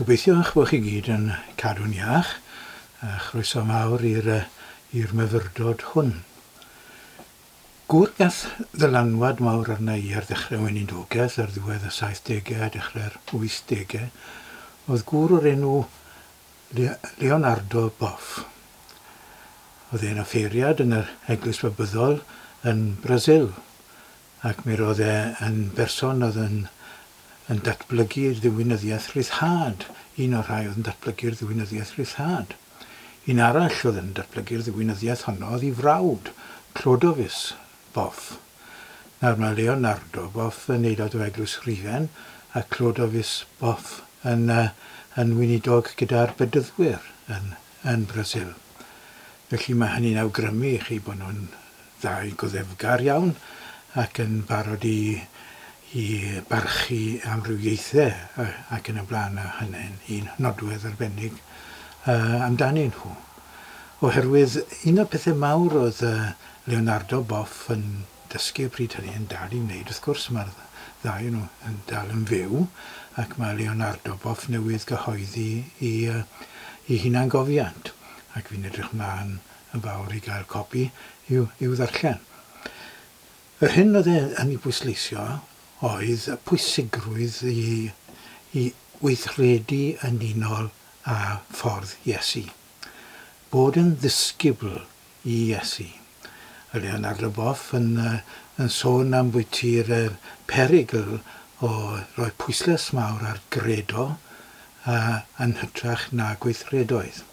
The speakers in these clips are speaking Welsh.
Gobeithio eich bod chi gyd yn cadw'n iach, a chroeso mawr i'r i'r myfyrdod hwn. Gŵr gath ddylanwad mawr arna i ar ddechrau weinidogaeth ar ddiwedd y 70au a dechrau'r 80au oedd gŵr o'r enw Leonardo Boff. Oedd e'n offeiriad yn yr Eglwys Babyddol yn Brasil ac mi roedd e yn berson oedd yn yn datblygu'r ddiwinyddiaeth rhyddhad, un o'r rhai oedd yn datblygu'r ddiwinyddiaeth rhyddhad. Un arall oedd yn datblygu'r ddiwinyddiaeth honno oedd ei frawd, Clodovis Boff. Nawr mae Leonardo Boff yn aelod o Eglwys Rufain a Clodovis Boff yn yn weinidog gyda'r Bedyddwyr yn yn Brasil. Felly mae hynny'n awgrymu i chi bod nhw'n ddau goddefgar iawn ac yn barod i i barchu amrywiaethau ac yn y blaen a hynny'n un nodwedd arbennig amdanyn nhw. Oherwydd un o'r pethau mawr oedd Leonardo Boff yn dysgu y pryd hynny yn dal i wneud wrth gwrs mae'r ddau o nhw yn dal yn fyw ac mae Leonardo Boff newydd gyhoeddi i i hunangofiant ac fi'n edrych mlaen yn fawr i gael copi i'w, i'w ddarllen. Yr hyn oedd e yn ei bwysleisio oedd y pwysigrwydd i, i weithredu yn unol â ffordd Iesu. Bod yn ddisgybl i Iesu. Mae Leonardo Boff yn, yn sôn am bwyty'r perygl o roi pwyslais mawr ar gredo yn hytrach na gweithredoedd.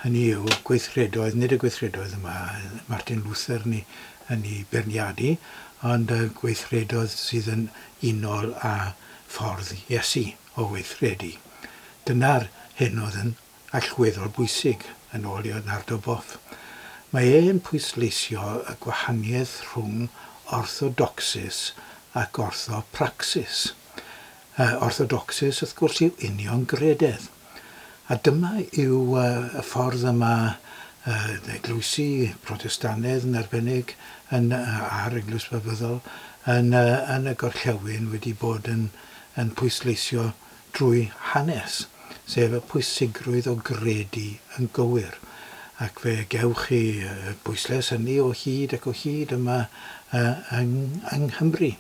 Hynny yw, gweithredoedd, nid y gweithredoedd y mae Martin Luther yn ei, yn ei beirniadu, ond y gweithredoedd sydd yn unol â ffordd Iesu o weithredu. Dyna'r hyn oedd yn allweddol bwysig, yn ôl Leonardo Boff. Mae e'n pwysleisio y gwahaniaeth rhwng orthodoxis ac orthopraxis. Orthodoxis, wrth gwrs, yw uniongrededd. A dyma yw y ffordd y mae eglwysi Protestannaidd yn arbennig yn, a'r Eglwys Babyddol yn, yn y gorllewin wedi bod yn, yn pwysleisio drwy hanes, sef y pwysigrwydd o gredu yn gywir. Ac fe gewch chi bwyslais hynny o hyd ac o hyd yma yng, yng Nghymru.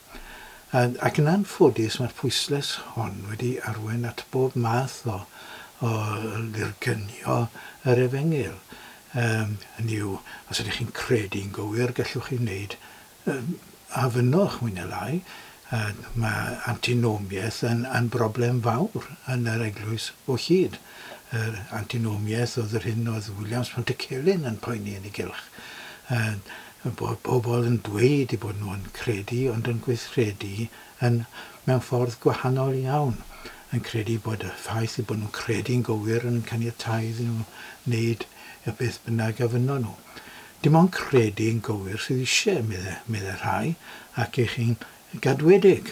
Ac yn anffodus mae'r pwyslais hon wedi arwain at bob math o, o lurgynio yr efengyl. Um, hynny yw, os ydych chi'n credu'n gywir, gallwch chi wneud um, a fynnoch mwy neu lai. Mae antinomiaeth yn, yn broblem fawr yn yr eglwys o hyd. Yr antinomiaeth oedd yr hyn oedd Williams Pantycelyn yn poeni yn ei gylch. Bod pobl yn dweud eu bod nhw'n credu ond yn gweithredu yn mewn ffordd gwahanol iawn, yn credu bod y ffaith eu bod nhw'n credu'n gywir yn caniatáu iddyn nhw wneud y beth bynnag a fynnon nhw. Dim ond credu'n gywir sydd eisiau, medde, medde rhai, ac y'ch chi'n gadwedig.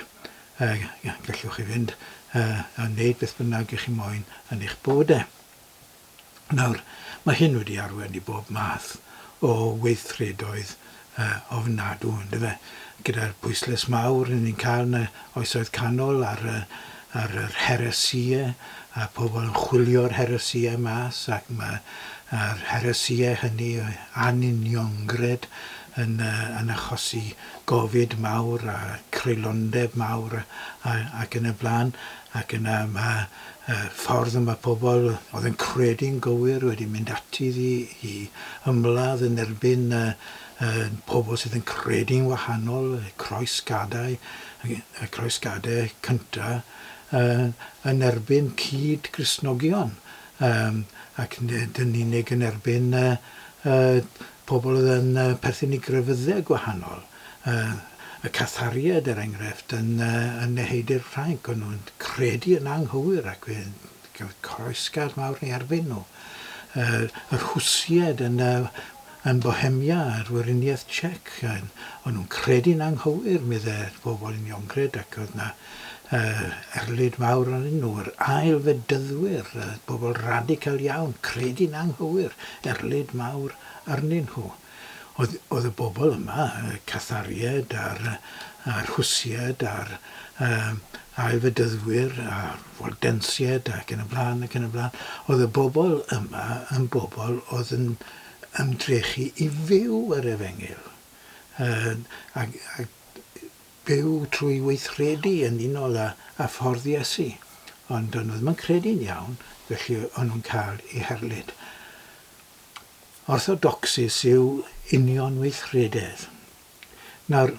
Gallwch chi fynd a wneud beth bynnag y'ch chi moyn yn eich bywydau. Nawr, mae hyn wedi arwain i bob math o weithredoedd ofnadw, yndyfe? Gyda'r pwyslais mawr ry'n ni'n cael yn y Oesoedd Canol ar y, ar yr heresïau, a pobl yn chwilio'r heresïau mas, ac mae a'r heresïau hynny, anuniongred, yn, yn achosi gofid mawr a creulondeb mawr a, ac yn y blaen, ac yna mae y ffordd y mae pobl oedd yn credu'n gywir wedi mynd ati iddi i ymladd yn erbyn y, y pobl sydd yn credu'n wahanol, y croesgadau, y croesgadau cyntaf, yn erbyn cyd-Gristnogion, um, ac nid yn unig yn erbyn uh, uh, pobl oedd yn perthyn i grefyddau gwahanol. Y Cathariaid, er enghraifft, yn, yn Neheudir Ffrainc, o'n nhw'n credu yn anghywir ac fe gafodd croesgad mawr yn eu erbyn nhw. Yr Hwsiaid yn, yn Bohemia, yr Weriniaeth Czech, o'n nhw'n credu'n anghywir, meddai'r bobl uniongred, ac oedd 'na erlid mawr arnyn nhw. Yr ail fedyddwyr, bobl radical iawn, credu'n anghywir, erlid mawr arnyn nhw. Oedd, oedd y bobl yma, y Cathariaid a'r, a'r Hwsiaid a'r, Ailfedyddwyr a Waldensiaid ac yn y blaen ac yn y blaen. Oedd y bobl yma yn bobl oedd yn ymdrechu i fyw yr efengyl ac, ac byw trwy weithredu yn unol â, â ffordd Iesu. Ond o'n nhw ddim yn credu'n iawn, felly o'n nhw'n cael eu herlid. Orthodoxus yw union weithrededd. Nawr,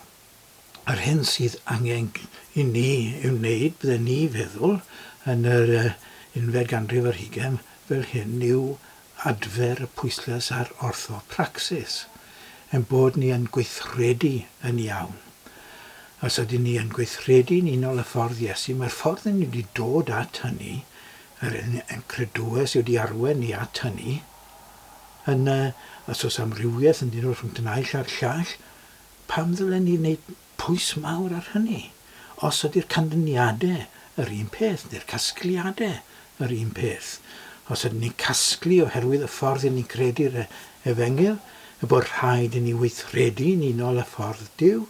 yr hyn sydd angen i ni ei wneud, bydden ni feddwl, yn yr unfed ganrif ar hugain fel hyn yw adfer y pwyslais ar orthopraxis, ein bod ni yn gweithredu yn iawn. Os ydyn ni yn gweithredu'n unol â ffordd Iesu, mae'r ffordd ni wedi dod at hynny, yr ein credoau sydd wedi arwain ni at hynny, yna os oes amrywiaeth ynddyn nhw rhwng y naill a'r llall, Pam ddylen ni wneud pwys mawr ar hynny? Os ydy'r canlyniadau yr un peth, neu'r casgliadau yr un peth. Os ydyn ni'n casglu oherwydd y ffordd y'n ni'n credu'r Efengyl, y bod rhaid i ni weithredu'n unol â ffordd Duw,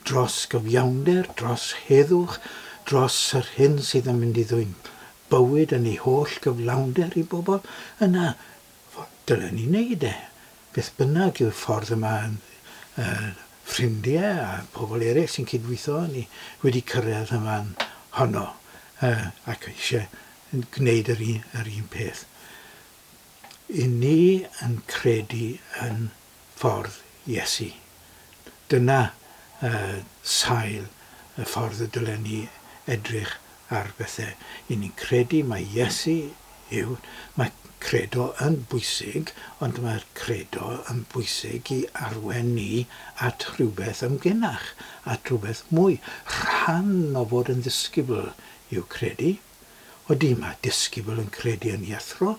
dros gyfiawnder, dros heddwch, dros yr hyn sydd yn mynd i ddwyn bywyd yn ei holl gyflawnder i bobl, yna dylen ni wneud e. Beth bynnag yw'r ffordd y mae ffrindiau a pobl eraill sy'n cydweithio â ni wedi cyrraedd y fan honno ac eisiau gwneud yr un, yr un peth. I ni yn credu yn ffordd Iesu. Dyna sail y ffordd y dylen ni edrych ar bethau. I ni'n credu mai Iesu yw, mae credo yn bwysig, ond mae'r credo yn bwysig i arwain ni at rhywbeth amgenach, at rhywbeth mwy. Rhan o fod yn ddisgybl yw credu. Odi, mae disgybl yn credu yn ei athro,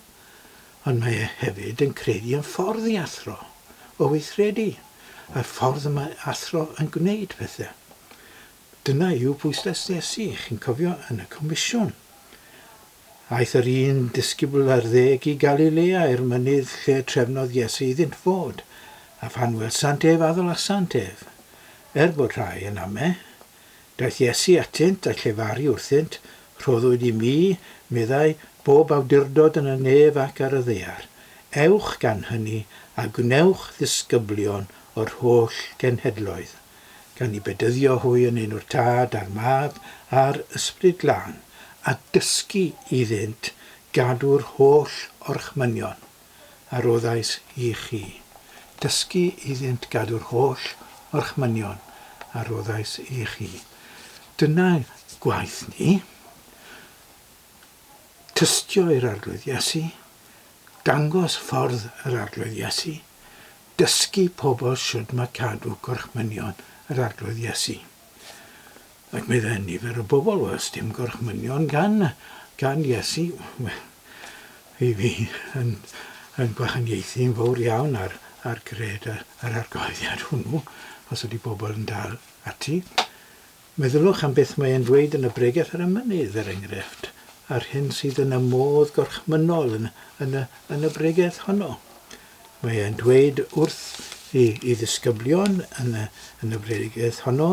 ond mae e hefyd yn credu yn ffordd ei athro o weithredu, a'r ffordd y mae athro yn gwneud pethau. Dyna yw pwyslais Iesu, chi'n cofio, yn y Comisiwn. Aeth yr un disgybl ar ddeg i Galilea i'r mynydd lle trefnodd Iesu iddynt fod, a phan welsant ef addolasant ef, er bod rhai yn ame. Daeth Iesu atynt a llefaru wrthynt, Rhoddwyd i mi, meddai, bob awdurdod yn y nef ac ar y ddaear. Ewch gan hynny, a gwnewch ddisgyblion o'r holl genhedloedd. gan eu bedyddio hwy yn enw'r Tad a'r Mab a'r Ysbryd Glân, a dysgu iddynt gadw'r holl orchmynion a roddais i chi. Dysgu iddynt gadw'r holl orchmynion a roddais i chi. Dyna gwaith ni. Tystio i'r Arglwydd Iesu, dangos ffordd yr Arglwydd Iesu, dysgu pobl shwd ma cadw gorchmynion yr Arglwydd Iesu. Ac meddai nifer o bobl, wel, sdim gorchmynion gan, gan Iesu. Wel, i fi yn, yn gwahaniaethu'n fawr iawn ar, ar gred yr argyhoeddiad hwnnw, os ydy bobl yn dal ati. Meddyliwch am beth mae e'n ddweud yn y Bregeth ar y Mynydd, er enghraifft, a'r hyn sydd yn y modd gorchmynnol yn, yn, y, yn y bregeth honno. Mae e'n dweud wrth i, i ddisgyblion yn y, yn y bregeth honno,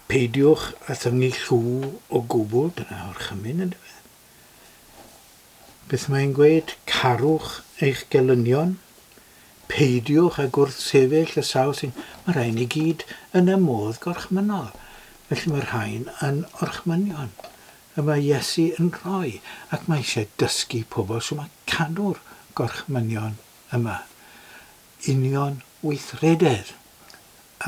peidiwch â thyngu llw o gwbl, dyna orchymyn yn dweud. Beth mae'n gweud? Carwch eich gelynion. Peidiwch â gwrthsefyll y sawl sy'n... Mae rhain i gyd yn y modd gorchmynnol. Felly mae rhain yn orchmynion y mae Iesu yn rhoi, ac mae eisiau dysgu pobl sut mae cadw'r gorchmynion yma. Union weithrededd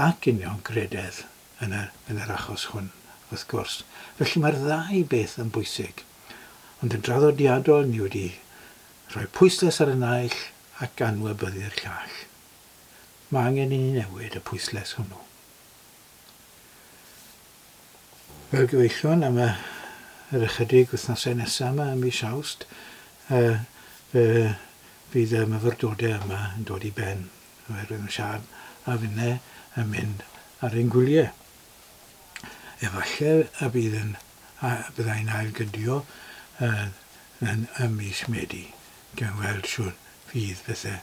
ac union grededd yn y, yn yr achos hwn, wrth gwrs. Felly mae'r ddau beth yn bwysig. Ond yn draddodiadol ni wedi rhoi pwyslais ar y naill ac anwybyddu'r llall. Mae angen i ni newid y pwyslais hwnnw. Wel gyfeillion, am y, yr ychydig wythnosau nesaf yma ym mis Awst, uh, fe fydd y myfyrdodau yma yn dod i ben, oherwydd mae Siân a finne yn mynd ar ein gwyliau. Efallai y bydd yn, a byddai'n ailgydio yn ym mis Medi, gan weld shwd fydd pethe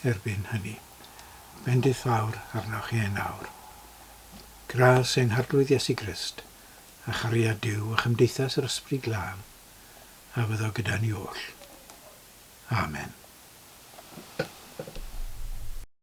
erbyn hynny. Bendith fawr arnoch chi yn awr. Gras ein Harglwydd Iesu Grist, A chariad Duw a chymdeithas yr Ysbryd Glân a fyddo gyda ni oll. Amen.